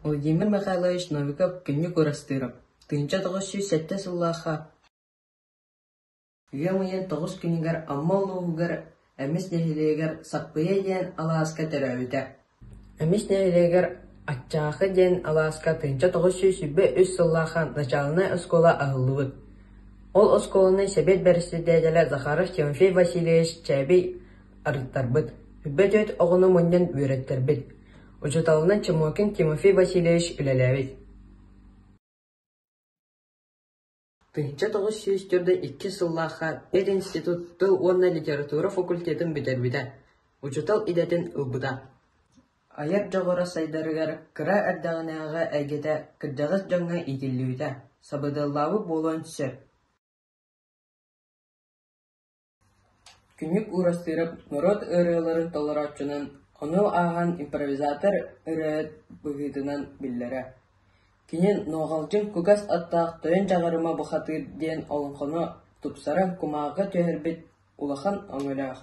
Владимир Михайлович Новиков-Күннүк Уурастыырап, 1907 сыллаахха Ыам ыйын 9 күнүгэр Амма улууһугар Эмис нэһилиэгэр Саппыйа диэн алааска төрөөбүтэ. Эмис нэһилиэгэр Аччаахы диэн алааска 1923 сыллаахха начаалынай оскуола аһыллыбыт. Ол оскуоланы сэбиэт бэрэссэдээтэлэ Захаров Тимофей Васильевич Чээбий арыттарбыт, 24 оҕону мунньан үөрэттэрбит. Учууталынан Чемокин Тимофей Васильевич үлэлээбит. 1942 сыллаахха пединститут тыл уонна литература факультетын бүтэрбитэ, учуутал идэтин ылбыта. Айар дьоҕура сайдарыгар кыра эрдэҕинээҕи эйгэтэ кырдьаҕас дьоҥҥо иитиллибитэ сабыдыаллаабыт буолуон сөп. Күннүк Уурастыырап норуот ырыаларын толорооччунан, ону ааһан импровизатор ырыаһыт быһыытынан биллэрэ. Кини «Нуоҕалдьын кугас аттаах Тойон Дьаҕарыма бухатыыр» диэн олоҥхону тупсаран кумааҕыга түһэрбит улахан өҥөлөөх.